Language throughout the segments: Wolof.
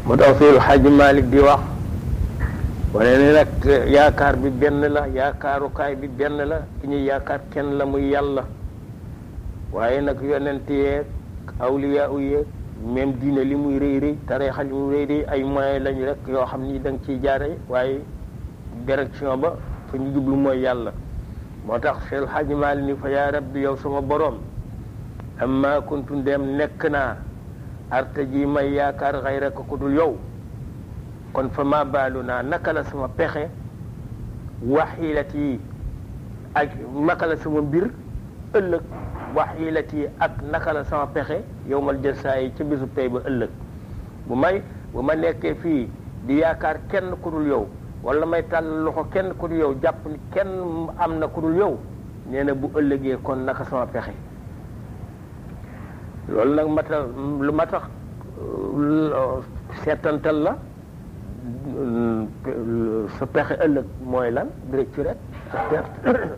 moo tax Seydi Hadji Malick di wax wane ne nag yaakaar bi benn la yaakaarukaay bi benn la ki ñuy yaakaar kenn la muy yàlla waaye nag yonent yeeg awliya u yeeg même diine li muy rëy rëy tariixa li muy rëy rëy ay moyens lañu rek yoo xam ni da nga ciy jaare waaye direction ba fa ñu jublu mooy yàlla moo tax Seydi Hadji Malick ni fa yaa rabbi yow sama boroom amma kuntu ndem nekk naa artaji may yaakaar xayraka ku dul yow kon fa ma baalu naa naka la sama pexe waxiilat yi ak naka la sama mbir ëllëg waxiilat yi ak naka la sama pexe yowmal jasaa yi ca bisu pay ba ëllëg bu ma nekkee fii di yaakaar kenn ku dul yow wala may tàll loxo kenn ku dul yow jàpp ni kenn am na ku dul yow nee na bu ëllëgee kon naka sama pexe loolu nag lu ma tax seetantal la sa pexe ëllëg mooy lan directu rek sa perte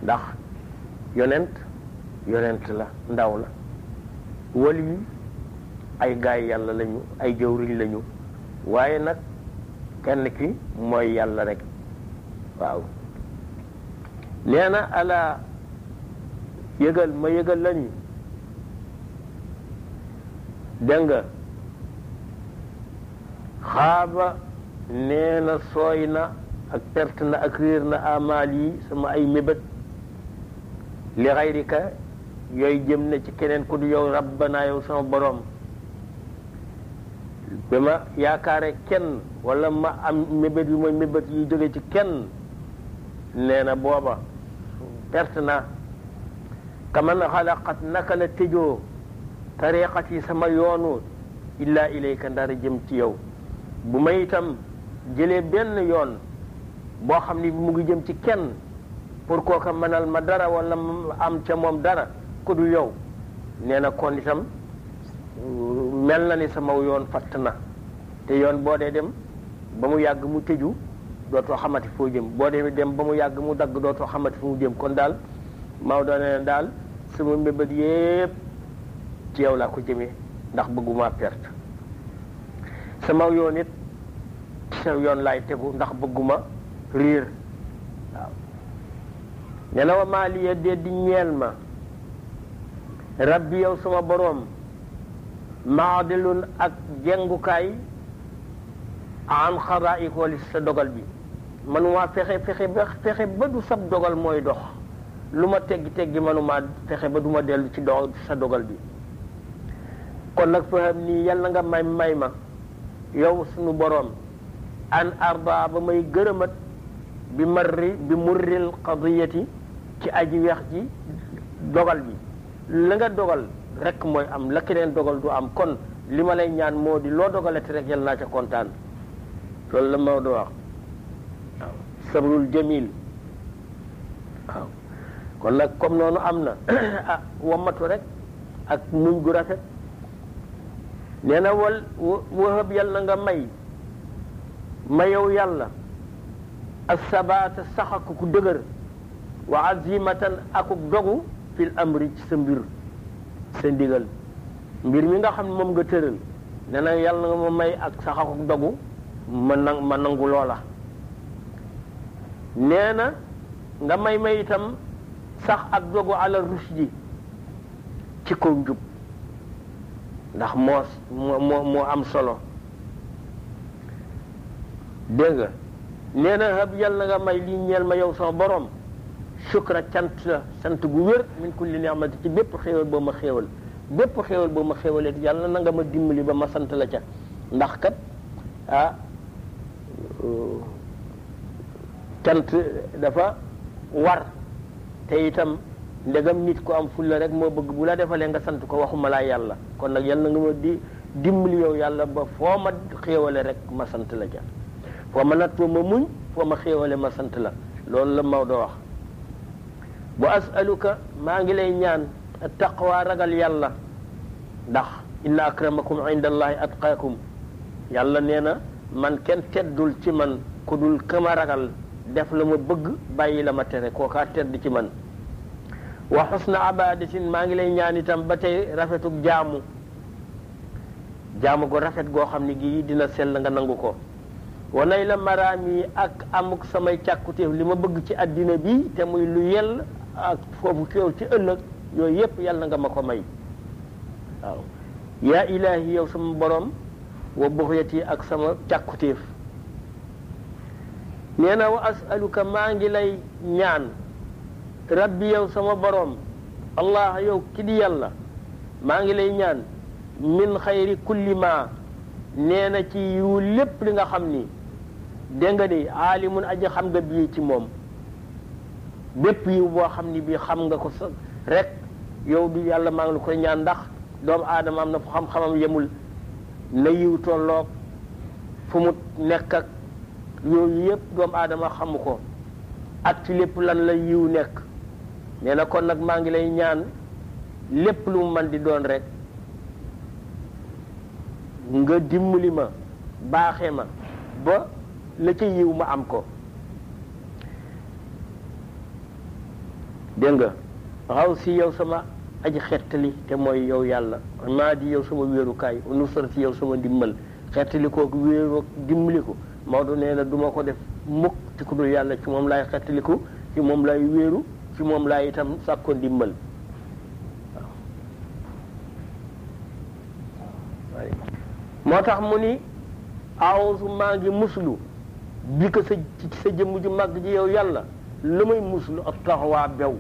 ndax yonent la ndaw la wali yi ay gaay yàlla lañu ay jëwriñ lañu waaye nag kenn ki mooy yàlla rek waaw nee na ala yëgal ma yëgal lañu dégg nga xaaba nee na sooy na ak perte na ak réer na amaal yi sama ay mébét li xayrika yooyu jëm na ci keneen ku du yow rabbana yow sama borom ba ma yaakaare kenn wala ma am mébét yu mooy mébét yu jóge ci kenn nee na booba perte na kaman xalaqat naka la tëjoo tariqat yi sama yoonu illa ilayka ndara jëm ci yow bu may itam jëlee benn yoon boo xam ni mu ngi jëm ci kenn pour kooka mënal ma dara wala am ca moom dara ku dul yow nee na kon itam mel na ni sama yoon fatt na te yoon boo dee dem ba mu yàgg mu tëju dootoo xamati foo jëm boo dee dem ba mu yàgg mu dagg dootoo xamati fu mu jëm kon daal Maodo ne daal sama mbébét yépp ci yow laa ko jëmee ndax bëgguma perte sama yoon it sa yoon laay tegu ndax bëgguma riir waaw nee na wa maa liya dee di ñeel ma rabbi yow sama boroom maadilun ak jengukaay an xaraa ik wali sa dogal bi manuma fexe ba du sab dogal mooy dox lu ma teggi manuma fexe ba du ma dellu ci sa dogal bi kon nag faham nii yàlla nga may ma yow sunu boroom an arda ba may gërëmat bi murril qadiyati ci aji weex ji dogal bi la nga dogal rek mooy am la keneen dogal du am kon li ma lay ñaan moo di loo dogalati rek yàlla naa ca kontaan loolu la Maodo wax waaw sabrul jamil waaw kon nag comme noonu am na ah wamatu rek ak muñ gu rafet nee na wahab yàlla nga ma yow yàlla assabaata saxaku ku dëgër wa azimatan akuk dogu fil amri ci sa mbir sa ndigal mbir mi nga xam ne moom nga tëral nee na yàlla nga ma may ak saxakuk dogu ma nangu loola nee na nga may itam sax ak dogu ala rusdi ci kaw njub ndax moo am solo dégg nga nee na hab yàlla nga may lii ñeel ma yow sama borom shukra cant la sant gu wér min kulli ni'mati ci bépp xéewal boo ma xéewalee yàlla na nga ma dimbali ba ma sant la ca ndax kat cant dafa war te itam ndegam nit ko am fulla rek moo bëgg bu la defalee nga sant ko waxuma laa yàlla kon nag yàlla nga ma dimbali yow yàlla ba foo ma xéewale rek ma sant la ca foo ma nattoo ma muñ foo ma xéewale ma sant la loolu la Maodo wax bu asaluka maa ngi lay ñaan taqwa ragal yàlla ndax inna akramakum inda allahi atqaakum yàlla nee na man kenn teddul ci man ku dul kama ragal def la ma bëgg bàyyi la ma tere kookaa tedd ci man wa xusna abadatin maa ngi lay ñaan itam ba tey rafetug jaamu jaamu gu rafet goo xam ne gii dina sell nga nangu ko wanay la maraam yi ak amuk samay càkkutéef li ma bëgg ci àddina bi te muy lu yell ak foofu kéew ci ëllëg yooyu yépp yàlla nga ma ko may waaw yaa ilaahi yow sama borom wa buxyati ak sama càkkutéef nee na wa asaluka maa ngi lay ñaan rabbi yow sama borom allah yow ki di yàlla maa ngi lay ñaan min xayri kulli ma nee na ci yiwu lépp li nga xam ni dégg nga ni aalimun aji xam nga bii ci moom bépp yiw boo xam ni bii xam nga ko sa rek yow du yàlla maa ngi la koy ñaan ndax doomu aadama am na fu xam-xamam yemul na yiw tolloog fu mu nekk ak yooyu yëpp doomu aadama xamu ko ak ci lépp lan la yiw nekk nee na kon nag maa ngi lay ñaan lépp lu mu man di doon rek nga dimbali ma baaxee ma ba la ca yiw ma am ko dégg nga xaw si yow sama aji xettali te mooy yow yàlla maa di yow sama wéerukaay nusrati yow sama ndimbal xettali kooku wéeru dimbali ko Maodo nee na du ma ko def mukk ci ku dul yàlla ci moom laay xettaliku ci moom laay wéeru ci moom laay itam sàkko ndimbal waaw moo tax mu ni awsu maa ngi muslu bi ko sa jëmm ju màgg ji yow yàlla lu may muslu ak taxawaa bew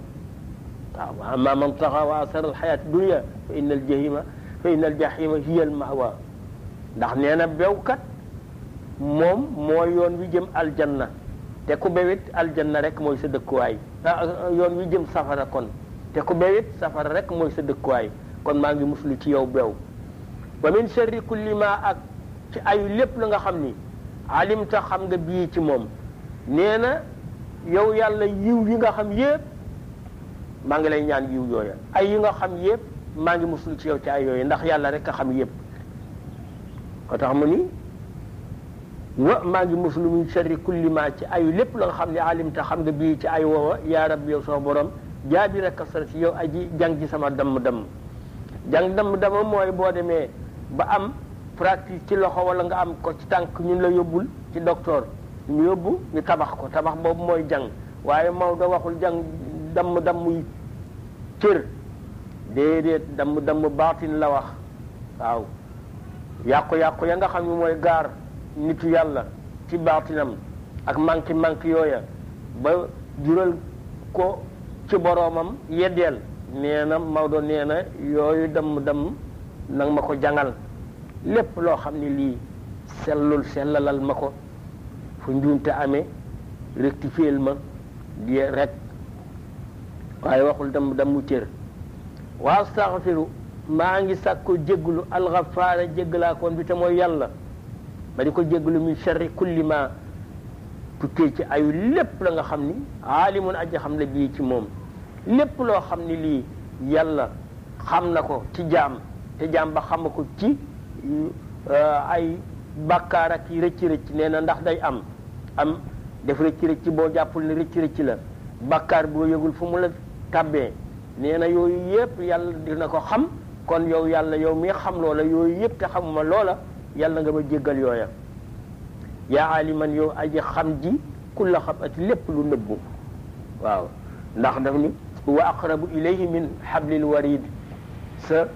waaw amma man taxawa asar alxayaat dunia fa inna aljahima hiya almawa ndax nee na bewkat moom mooy yoon wi jëm aljanna te ku bewit aljanna rek mooy sa dëkkuwaay yoon wi jëm safara kon te ku bewit safara rek mooy sa dëkkuwaay kon maa ngi muslu ci yow bew wa min sharri kulli ma ak ci ayu lépp la nga xam ni alimta xam nga bii ci moom nee na yow yàlla yiw yi nga xam yépp maa ngi lay ñaan yiw yooya ay yi nga xam yépp maa ngi muslu ci yow ci ay yooyu ndax yàlla rek a xam yépp ko tax mu ni wa maa ngi muslu min sharri kulli ma ci ayu lépp la nga xam ne alimta xam nga bii ci ay woowa yaa rabbi yow sama borom jaabi rek kasara ci yow aji jàng ci sama damm-damm jàng damm-damm mooy boo demee ba am pratique ci loxo wala nga am ko ci tànk ñun la yóbbul ci docteur ñu yóbbu ñu tabax ko tabax boobu mooy jàng waaye Maodo waxul jàng damm-damm cër déedéet damm-damm baatin la wax waaw yàqu-yàqu ya nga xam ne mooy gaar nitu yàlla ci baatinam ak manki yooya ba jural ko ci boroomam yeddeel nee na Maodo nee na yooyu damm-damm nag ma ko jàngal lépp loo xam ne lii sellalal ma ko fu njuumte amee rectifier ma di rek waaye waxul damm cër wa astaghfiru maa ngi sàkko jégglu alxafaara jéggalaakoon bi te mooy yàlla ma di ko jégglu min sharri kulli ma tukkee ci ayu lépp la nga xam ni aalimun aji xam ne bii ci moom lépp loo xam ni lii yàlla xam na ko ci jaam te jaam ba xam ko ci ay bàkkaar ak yi rëcc nee na ndax day am def rëcc boo jàppul ne rëcc la bàkkaar boo yëgul fu mu la tàbbee nee na yooyu yëpp yàlla dina ko xam kon yow yàlla yow mi xam loola yooyu yëpp te xamuma loola yàlla nga ma jéggal yooya yaa aliman yow aji xam ji kulla xam at lépp lu nëbbu waaw ndax daf ni wa aqrabu ilayhi min hablil warid sa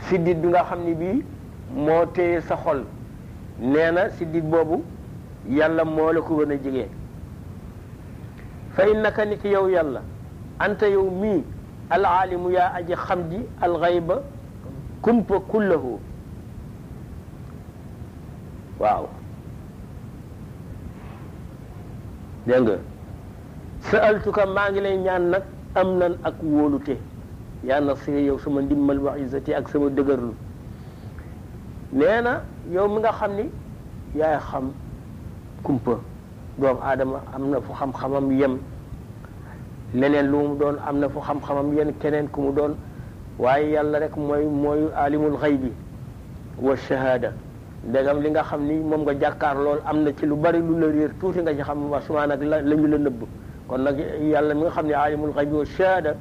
siddit bi nga xam ni bii moo téye sa xol nee na siddit boobu yàlla moo la ko gën a jege fa innaka ni ki yow yàlla anta yow mii alaalimu yaa aji xam ji alxayba kumpa kullahu waaw dégg nga sa'altuka maa ngi lay ñaan nag am nan ak wóolute yaa nasir yow sama ndimmal wa izzati ak sama dëgërlu nee na yow mi nga xam ni yaay xam kumpa doomu aadama am na fu xam-xamam yem leneen lu mu doon am na fu xam-xamam yenn keneen ku mu doon waaye yàlla rek mooy alimul xaybi wa shahada ndegam li nga xam ni moom nga jàkkaar lool am na ci lu bari lu la réer tuuti nga ci xam wa suma nag la ñu la nëbb kon nag yàlla mi nga xam ne alimul xaybi wa shahada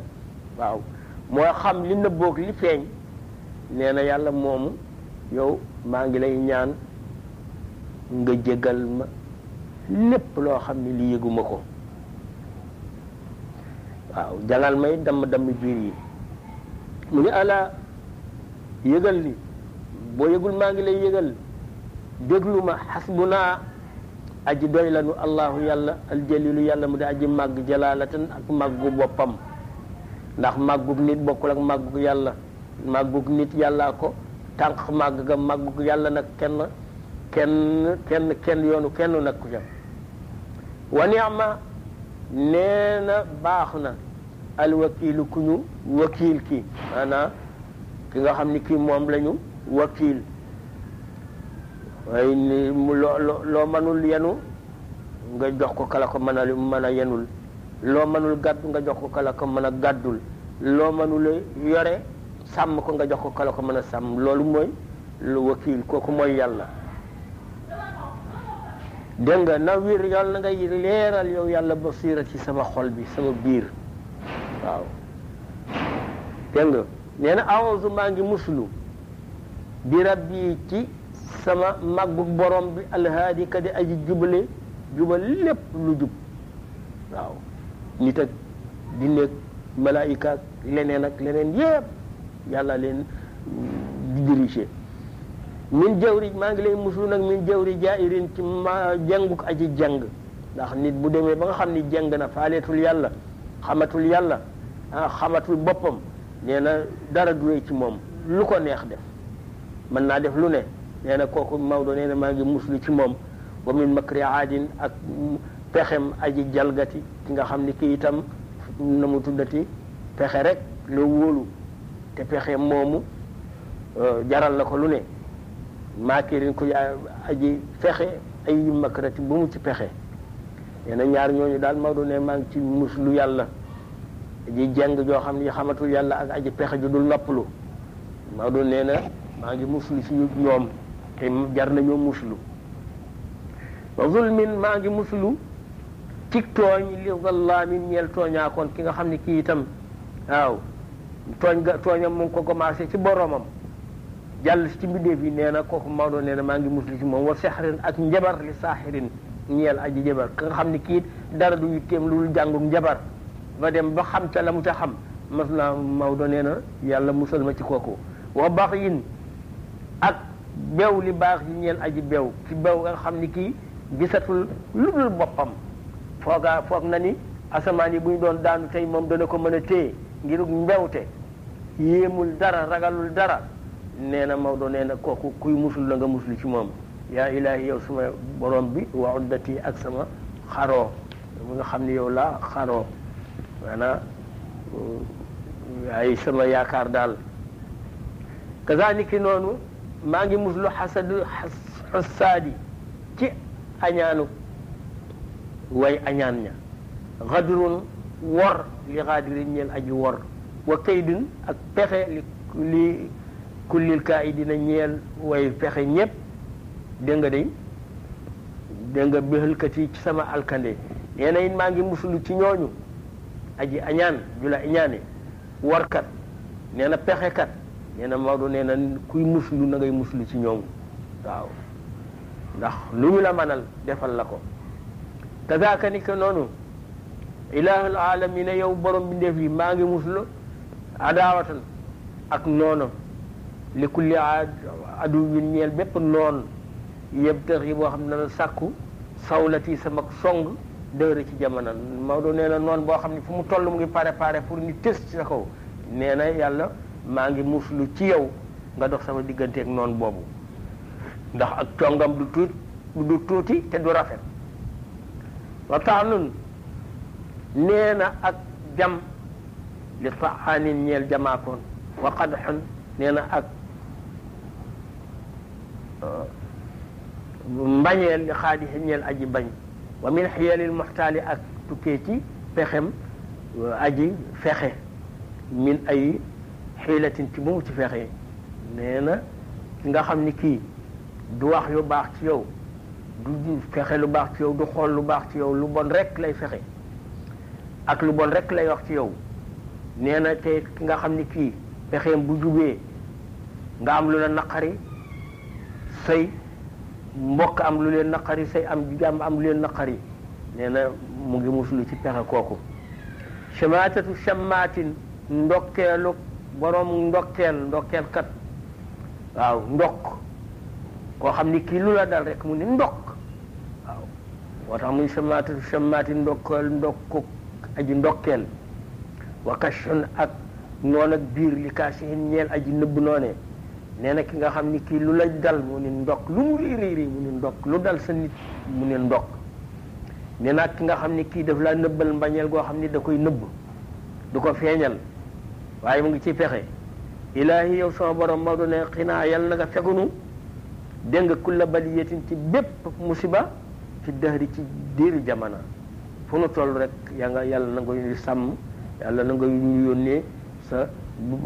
waaw mooy xam li nëbboog li feeñ nee na yàlla moomu yow maa ngi lay ñaan nga jégal ma lépp loo xam ne li yëguma ko waaw jangal may damm biir yi mu ni ala yëgal li boo yëgul maa ngi lay yëgal déglu ma xasbunaa aji doy lanu allahu yàlla aljalilu yàlla mu di aji màgg jalaalatan ak màggu boppam ndax màggug nit bokkul ak màggug yàlla màggug nit yàllaa ko tànq màgg ga màggug yàlla nag kenn yoonu kenn nag ku ca wa ni'ma nee na baax na alwakiilu ku ñu wakiil ki maanaam ki nga xam ni kii moom lañu wakiil waaye ni loo mënul yenu nga jox ko kala ko mën a yenul loo mënul gàddu nga jox ko kala ko mën a gàddul loo mënul yore sàmm ko nga jox ko kala ko mën a sàmm loolu mooy lu wakiil kooku mooy yàlla dégg nga na wir yàlla na ngay leeral yow yàlla basiira ci sama xol bi sama biir waaw dégg nga nee na a'uuzu maa ngi muslu bi rabbi ci sama màggu borom bi alhaadi ka di aji jubale jubal lépp lu jub waaw nit ak jinne ak malaayika ak leneen yépp yàlla leen di dirigé min jawri maa ngi lay muslu nag min jawri jairin ci ma jànguk aji jàng ndax nit bu demee ba nga xam ni jàng na faaleetul yàlla xamatul yàlla xamatul boppam nee na dara du rëy ci moom lu ko neex def mën naa def lu ne nee na kooku Maodo nee na maa ngi muslu ci moom wa min makri aadin ak pexem aji jalgati ki nga xam ni kii itam na mu tuddati pexe rek la wóolu te pexe moomu jaral na ko lu ne maakirin ku aji fexe ay makrati bu mu ci pexe nee na ñaar ñooñu daal Maodo ne maa ngi ci muslu yàlla aji jeng joo xam ni xamatul yàlla ak aji pexe ju dul noppalu Maodo nee na maa ngi muslu ci ñoom te jar nañoo muslu wa zulmin maa ngi muslu ci tooñ li zallaamin ñeel tooñaakoon ki nga xam ne kii itam waaw tooñam mu ngi ko commencé ci boromam jàll ci mbindeef yi nee na kooku Maodo nee na maa ngi muslu ci moom wa sexrin ak njabar li saaxirin ñeel aji jabar ki nga xam ne kii dara du yitteem lu jàngum njabar ba dem ba xam ca la mu ca xam mas naa Maodo nee na yàlla musal ma ci kooku wa bax yin ak beew li baax yi ñeel aji beew ci beew nga xam ni kii gisatul lu dul boppam foog na ni asamaan yi bu ñu doon daanu tey moom dana ko mën a téye ngir mbewte yéemul dara ragalul dara nee na Maodo nee na kooku kuy musul la nga muslu ci moom yaa ilaahi yow sama borom bi wa uddati ak sama xaroo mu nga xam ne yow laa xaroo maanaam ay sama yaakaar daal kazaniki noonu maa ngi muslu xasaadi ci añaanu way añaan ña xadrun wor li xaadirin ñeel aji wor wa kaydun ak pexe li kullil kaa yi dina ñeel way pexe ñépp dégg nga day dégg nga béxalkat yi ci sama alkande nee na it maa ngi muslu ci ñooñu aji añaan ju la añaane warkat nee na pexekat nee na Maodo nee na kuy muslu na ngay muslu ci ñoom waaw ndax lu ñu la mënal defal la ko kazaaka ni que noonu ilahul alamina yow borom bi ndef yi maa ngi muslu adaawatan ak noono li kulli adu win ñeel bépp noon yëpp tëx yi boo xam ne na sàkku sawlati sama song dëgëre ci jamono Maodo nee na noonu boo xam ne fu mu toll mu ngi préparé pour ni tës ci sa kaw nee na yàlla maa ngi muslu ci yow nga dox sama digganteeg noonu boobu ndax ak congam du tuuti te du rafet wa taanun nee na ak jam li taanin ñeel jamaakoon wa qadxun nee na ak mbañeel li xaadixi ñeel aji bañ wa min xiyalil muxtaali ak tukkee ci pexem aji fexe min ay xiilatin ci bu mu ci fexe nee na ki nga xam ni kii du wax lu baax ci yow du fexe lu baax ci yow du xool lu baax ci yow lu bon rek lay fexe ak lu bon rek lay wax ci yow nee na te ki nga xam ni kii pexeem bu jubee nga am lu la naqari say mbokk am lu leen naqari say am jàmm am lu leen naqari nee na mu ngi musulu ci pexe kooku chamaatatu chamaatin ndokkeelu borom ndokkeel kat waaw ndokk koo xam ni kii lu la dal rek mu ni ndokk waaw moo tax muy chamaatatu chamaatin ndokku aji ndokkeel wa kashun ak noon ak biir li kaasihin ñeel aji nëbb noone nee na ki nga xam ni kii lu la dal mu ni ndokk lu mu réy mu ni ndokk lu dal sa nit mu ni ndokk nee na ki nga xam ni kii daf laa nëbbal mbañeel goo xam ni da koy nëbb du ko feeñal waaye mu ngi ci pexe ilaahi yow sama borom Maodo ne xinaa yàlla na nga fegunu dégg nga kulla baliyatin ci bépp musiba ci dëhri ci diiri jamono fu nu toll rek yàlla na nga ñu sàmm yàlla na nga ñu yónnee sa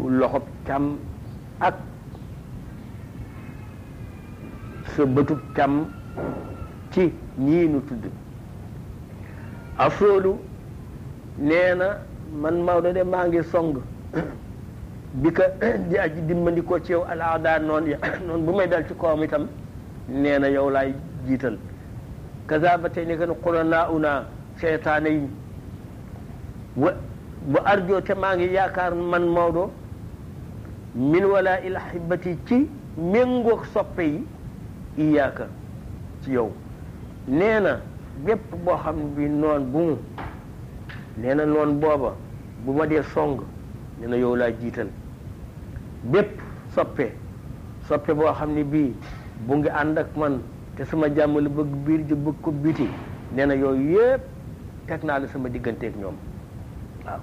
loxob càmm ak sa bëtub càmm ci ñii nu tudd asoolu nee na man Maodo de maa ngi song bi ka di aji dimbandikoo ci yow alaada noonu ya noonu bu may dal ci kawam itam nee na yow laay jiital kaza ba tey ne que ne xulanaa una seytaane yi bu arjoo te maa ngi yaakaar man Maodo min wala il ahibati ci méngoog soppe yi iyaaka ci yow nee na bépp boo xam ne bi noon bu mu nee na noon booba bu ma dee song nee na yow laa jiital bépp soppe boo xam ne bii bu ngi ànd ak man te sama jàmm la bëgg biir ji bëgg ko biti nee na yooyu yépp teg naa la sama digganteeg ñoom waaw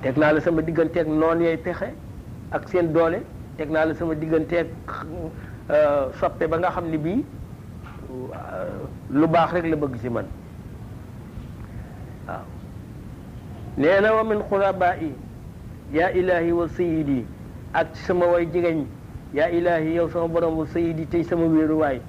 teg naa la sama digganteeg noon yooy pexe ak seen doole teg naa la sama digganteeg soppe ba nga xam ne bii lu baax rek la bëgg ci man waaw nee na wa min xurabaa'i yaa ilahi wa sayidi ak sama way jigéen yaa ilahi yow sama borom wa sayidi tey sama wéeruwaay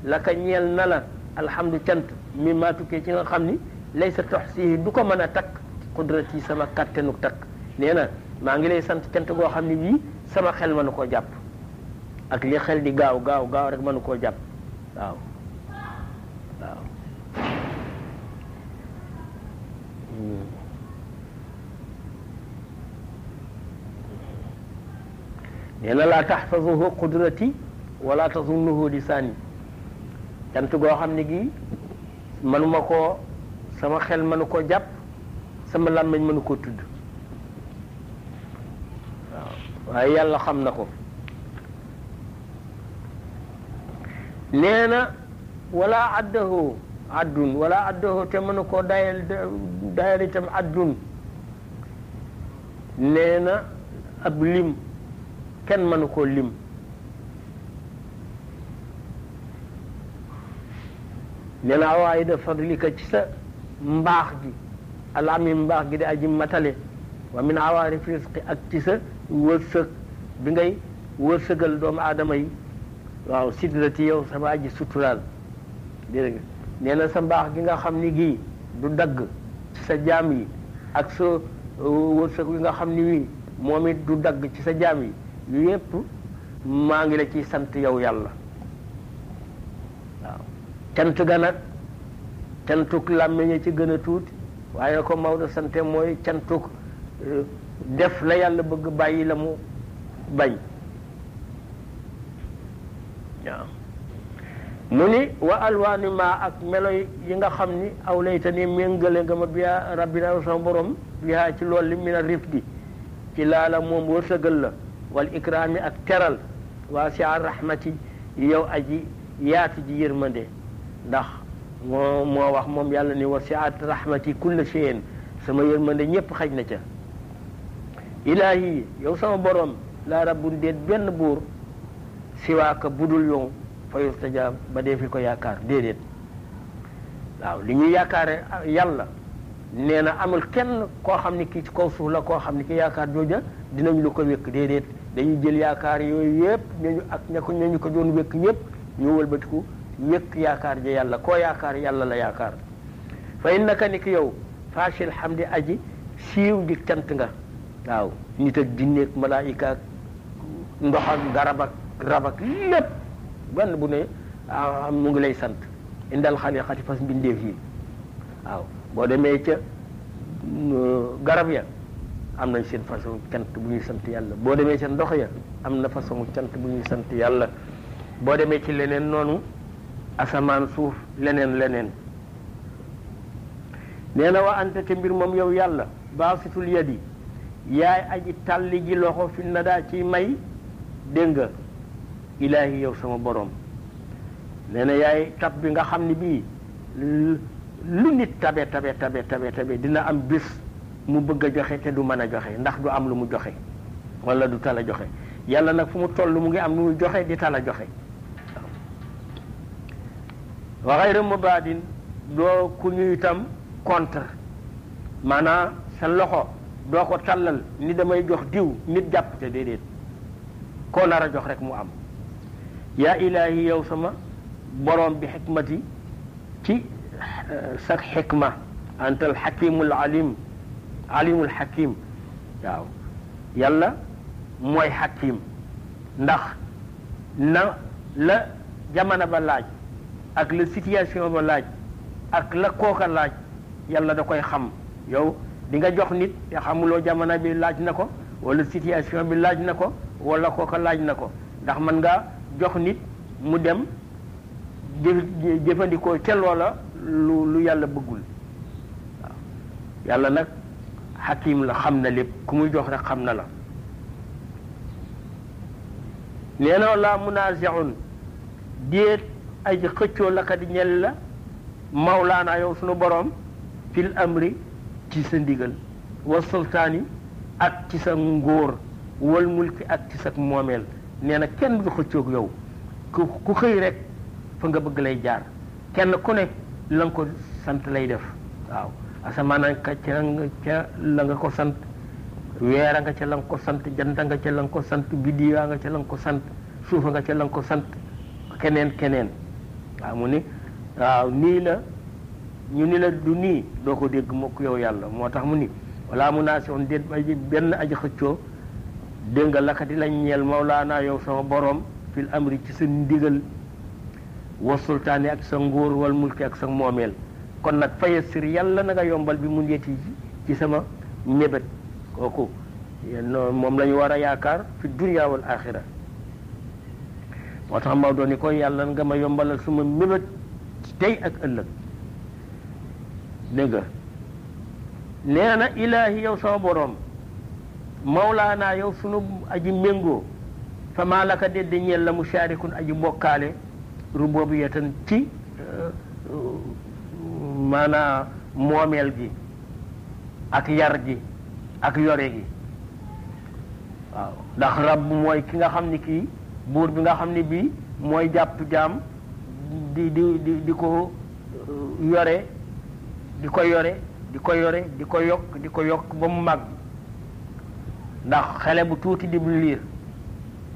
la ka ñeel na la alhamdu cant mi maa tukkee ci nga xam ni lay sa tox si du ko mën a takk qudrati sama kattanu takk nee na maa ngi lay sant cant goo xam ne bii sama xel mënu koo jàpp ak li xel di gaaw rek mënu koo jàpp waaw nee na laa taxfazuhu qudrati wala tazunnuhu lisaani cant goo xam ne gii mënuma koo sama xel mënu koo jàpp sama làmmiñ mënu koo tudd waaw waaye yàlla xam na ko nee na wala addahu addun wala addahu te mënu koo dayal itam addun nee na ab lim kenn mënu koo lim nee na waaye da fadlika ci sa mbaax gi alami mbaax gi di aji matale wa min awaari fisqi ak ci sa wërsëg bi ngay wërsëgal doomu aadama yi waaw sidrati yow sama aji suturaal dégg nga nee na sa mbaax gi nga xam ni gii du dagg ci sa jaam yi ak sa wërsëg wi nga xam ni wii moom it du dagg ci sa jaam yi yu yépp maa ngi la ciy sant yow yàlla waaw cant ga nag cantuk làmmiñ ci gën a tuuti waaye ko Maodo sante mooy cantuk def la yàlla bëgg bàyyi la mu bañ waaw mu ni wa alwaani ma ak melo yi nga xam ni aw layta ni méngale nga ma biyaa rabbina sama borom biyaa ci loolu li mina rifdi ci laala moom wërsëgal la wal ikraami ak teral waasi'a rahmati yow aji yaatu ji yërmande ndax moo wax moom yàlla ni wasi'at rahmati kulla shay'in sama yërmande ñépp xaj na ca ilaahi yow sama borom laa rabbun déet benn buur siwaaka budul yow fa yustajaab ba dee fi ko yaakaar déedéet waaw li ñuy yaakaare yàlla nee na amul kenn koo xam ni kii ci kaw suuf la koo xam ni ki yaakaar jooja dinañ lu ko wékk déedéet dañuy jël yaakaar yooyu yëpp ñooñu ak ñañu ko doon wékk ñëpp ñu wëlbatiku wékk yaakaar ja yàlla koo yaakaar yàlla la yaakaar fa innaka ni ki yow faashil hamdi aji siiw di cant nga waaw nit ak jinne ak malaayika ak ndox ak garab ak rab ak lépp benn bu ne mu ngi lay sant indal xaliqati fas mbindeef yi waaw boo demee ca garab ya am nañ seen façon cant bu ñuy sant yàlla boo demee ca ndox ya am na façon cant bu ñuy sant yàlla boo demee ci leneen noonu asamaan suuf leneen nee na wa anta te mbir moom yow yàlla baasitul yadi yaay aji tàlli ji loxo fi na daa ci may dégg nga ilaahi yow sama borom nee na yaay tab bi nga xam ne bii lu nit tabe dina am bis mu bëgg a joxe te du mën a joxe ndax du am lu mu joxe wala du tala joxe yàlla nag fu mu toll mu ngi am lu mu joxe di tala joxe wa ghayra mubaadin doo ku ñu itam contre maanaam sa loxo doo ko tàllal ni damay jox diw nit jàpp te déedéet koo nar a jox rek mu am yaa ilaahi yow sama borom bi xikmati ci sa xikma antal xakimul alimul xakim waaw yàlla mooy xakim ndax na la jamono ba laaj ak la situation ba laaj ak la kooka laaj yàlla da koy xam yow di nga jox nit te xamuloo jamono bi laaj na ko wala situation bi laaj na ko wala kooka laaj na ko ndax mën nga jox nit mu dem jëfandikoo ca loola lu yàlla bëggul waaw yàlla nag xakim la xam na lépp ku muy jox rek xam na la nee na la munazi'un déet ay xëccoo la ka di ñel la mawlaana yow sunu borom fil amri ci sa ndigal wa sultaani ak ci sa ngóor wal mulki ak ci sa moomeel nee na kenn du xëccoog yow ku xëy rek fa nga bëgg lay jaar kenn ku ne la nga ko sant lay def waaw asamaan ka ca la nga ko sant weera nga ca la nga ko sant janta nga ca la nga ko sant biddiwaa nga ca la nga ko sant suufa nga ca la nga ko sant keneen waaw mu ni waaw nii la ñu ni la du nii doo ko dégg mukk yow yàlla moo tax mu ni wala mu naa si on déet benn aji xëccoo dégg nga lakati lañ ñeel mawlaana yow sama borom fil amri ci sa ndigal wa sultaani ak sa nguur wal mulki ak sa moomeel kon nag fayassir yàlla na nga yombal bi mun yeti ci sama mébét kooku moom la ñu war a yaakaar fi dunya wal axira moo tax Maodo ni ko yàlla nga ma yombalal suma mébét tey ak ëllëg dégg nga nee na ilaahi yow sama borom mawlaana yow sunu aji méngoo fa maa laka dédde ñeel la musharikun aji bokkaale rububiyatan ci maanaa moomeel gi ak yar gi ak yore gi waaw ndax rabb mooy ki nga xam ni kii buur bi nga xam ni bii mooy jàpp jaam di ko yore di ko yokk ba mu màgg ndax xale bu tuuti di bu liir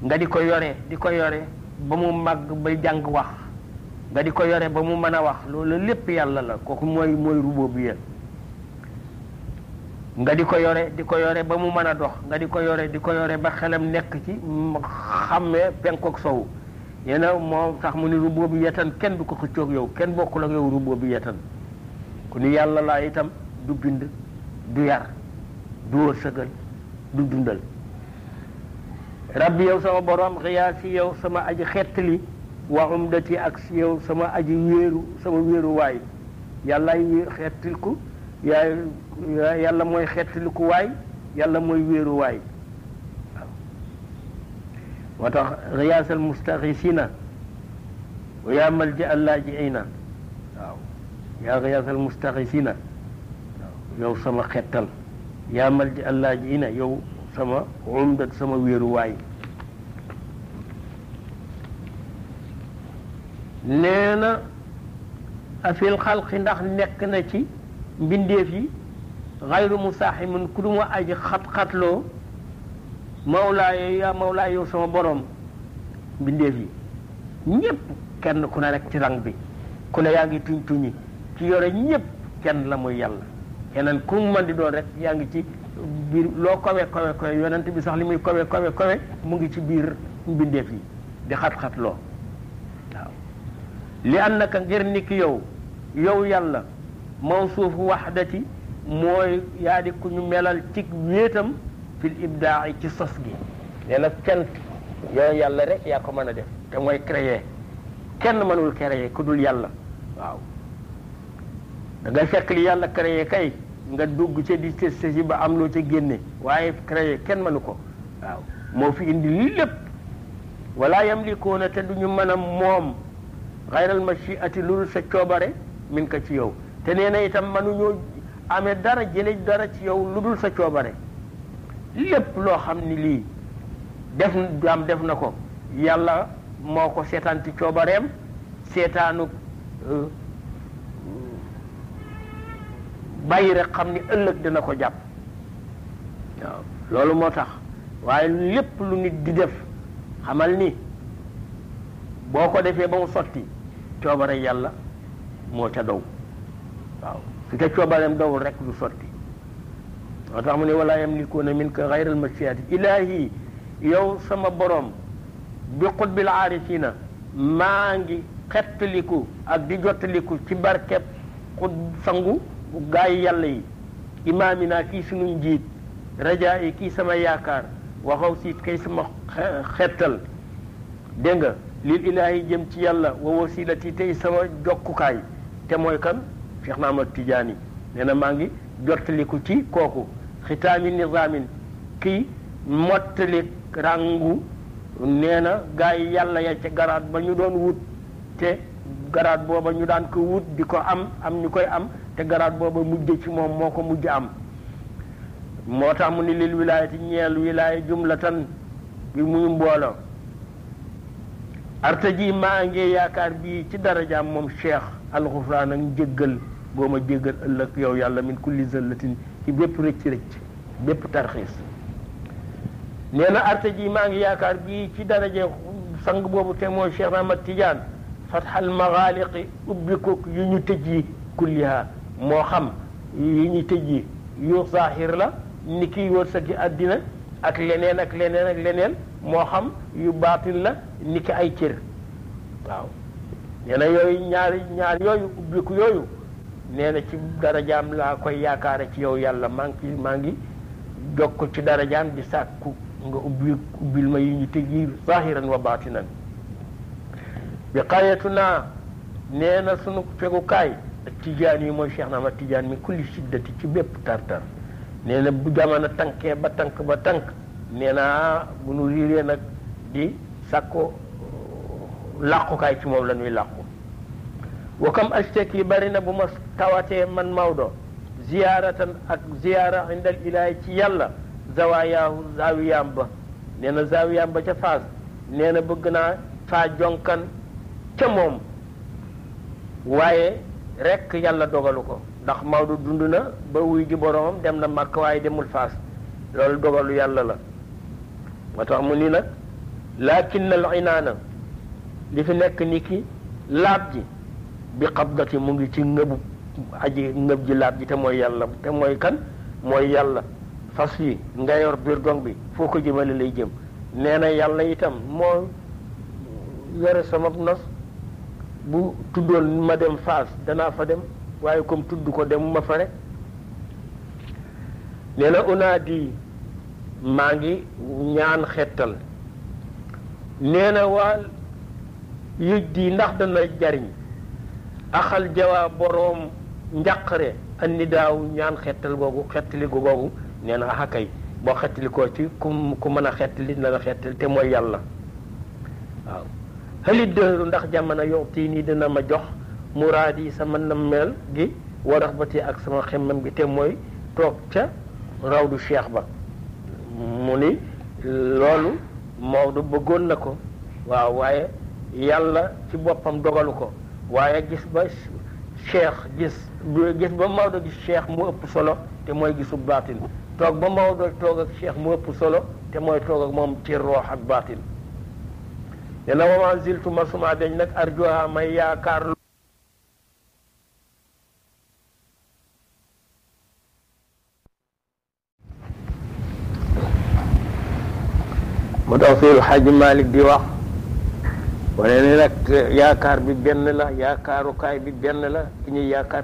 nga di ko yore ba mu màgg bay jàng wax nga di ko yore ba mu mën a wax loolu lépp yàlla la kooku mooy rububiyya nga di ko yore ba mu mën a dox nga di ko yore ba xelam nekk ci xàmmee penkook sowu yéena moo tax mu ni rububiyyatan kenn du ko xëccoog yow kenn bokkul ak yow rububiyyatan ku ni yàlla laa itam du bind du yar du wërsëgal du dundal rabbi yow sama borom xiyaasi yow sama aji xettali wa umdati ak yow sama aji sama wéeruwaay yàllaay xettaliku yàlla mooy xettaliku waay yàlla mooy wéeruwaay waaw moo tax xiyaasal mustaxisina wa yaa malja allaajiina waaw yaa xiyaasal mustaxisina waaw yow sama xettal yaa malja allaajiina yow sama umdat sama wéeruwaay nee na afil xalqi ndax nekk na ci mbindeef yi xayru musaaximun ku duma aji xat-xatloo mawlaay yow sama borom mbindeef yi ñépp kenn ku ne rek ci rang bi ku ne yaa ngi tuñ-tuñi ci yore ñépp kenn la muy yàlla keneen ku mu mën di doon rek yaa ngi ci biir loo kawe yonent bi sax li muy kawe mu ngi ci biir mbindeef yi di xat-xat loo waaw li annaka ngir niki yow yàlla mawsuuf wahdati mooy yaa di ku ñu melal ci wéetam fil ibdaa ci sos gi nee na kenn yow yàlla rek yaa ko mën a def te mooy créer kenn mënul créer ku dul yàlla waaw da ngay fekk li yàlla créer kay nga dugg ca di test ba am loo ca génne waaye créer kenn mënu ko waaw moo fi indi lii lépp wala yamlikuuna te duñu mën a moom xayral machiati loolu sa coobare min ko ci yow te nee na itam mënuñoo amee dara jële dara ci yow lu dul sa coobare lépp loo xam ni lii def na ko yàlla moo ko seetaanti coobareem seetaanu bàyyi rek xam ni ëllëg dina ko jàpp waaw loolu moo tax waaye lépp lu nit di def xamal ni boo ko defee ba mu sotti coobare yàlla moo ca daw waaw su ca coobareem dawul rek du sotti moo tax mu ne wala yamlikuuna minka xayral mashiati ilaahi yow sama borom bi qutbil aarifina maa ngi xettaliku ak di jottaliku ci barkeb xut sangu gaa yi yàlla yi imaamina kii sunu njiit rajaa yi kii sama yaakaar waxaw siit kay sama xettal dégg nga lil ilaahi jëm ci yàlla wa wasilati tey sama jokkukaay te mooy kan Cheikh na Ahmad Tidiane nee na maa ngi jottaliku ci kooku xitaami nizaamin kii mottali rangu nee na gaa yi yàlla ya ca garaat ba ñu doon wut te garaat booba ñu daan ko wut di ko am ñu koy am te garaat booba mujj ci moom moo ko mujj am moo tax mu ni lil wilaayati ñeel wilaaya jumlatan bi muy mbooloo artaji maa ngi yaakaar bii ci darajaam moom cheikh alxufraan ak njëggal boo ma jéggal ëllëg yow yàlla min kulli zallatin ci bépp rëcc bépp tarxiis nee na artaji maa ngi yaakaar bii ci daraje sang boobu te mooy Cheikh Ahmad Tidiane fatxal maxaaliqi ubbikook yu ñu tëj yi kulliha moo xam yu ñu tëj yi yu zahir la ni kiy wërsëgi àddina ak leneen moo xam yu baatin la ni ki ay cër waaw nee na yooyu ñaar yooyu ubbiku yooyu nee na ci darajaam laa koy yaakaare ci yow yàlla maa ngi jokk ci darajaam di sàkku nga ubbil ma yi ñu tëj yi zahiran wa baatinan bi xayatuna nee na sunu fegukaay tijaan yi mooy Cheikh na Ahmad Tidiane mi kulli siddati ci bépp tartar nee na bu jamono tànkee ba tànk nee na bu nu riiree nag di sàkko làqukaay ci moom la ñuy làqu wa kam ashtaki bari na bu ma tawatee man Maodo ziyaaratan ak ziyaara indal ilaahi ci yàlla zawayaahu zawiyaam ba nee na zawiyaam ba ca Faas nee na bëgg naa faa jonkan ca moom waaye rek yàlla dogalu ko ndax Maodo dund na ba wuy ji boromam dem na Makka waaye demul Faas loolu dogalu yàlla la moo tax mu ni nag laakin al inaana li fi nekk ni ki laab ji bi qabdati mu ngi ci ngëbu ngëb ji laab ji te mooy yàlla te mooy kan mooy yàlla fas yi nga yor biir dong bi foo ko jëmale lay jëm nee na yàlla itam moo yore sama nos bu tuddoon ma dem Faas danaa fa dem waaye comme tudd ko dem ma fa rek nee na unaadi maa ngi ñaan xettal nee na waa yëj di ndax dana jariñ axal jawaa boroom njàqare andi daaw ñaan xettal googu xettali googu nee na axa kay boo xettali koo ci ku mën a xettali dina la xettali te mooy yàlla waaw xalit dëhëru ndax jamono yow tii nii dina ma jox muraad yi sama nammeel gi warax ba ti ak sama xemmam gi te mooy toog ca rawdu cheikh ba mu ni loolu Maodo bëggoon na ko waaw waaye yàlla ci boppam dogalu ko waaye gis ba Maodo gis cheikh mu ëpp solo te mooy gisu baatin toog ba Maodo toog ak cheikh mu ëpp solo te mooy toog ak moom ci roox ak baatin nee na wama ziltu masuma dañ nag arjoha may yaakaar moo tax Seydi Hadji Malick di wax wane ne nag yaakaar bi benn la yaakaarukaay bi benn la ki ñuy yaakaar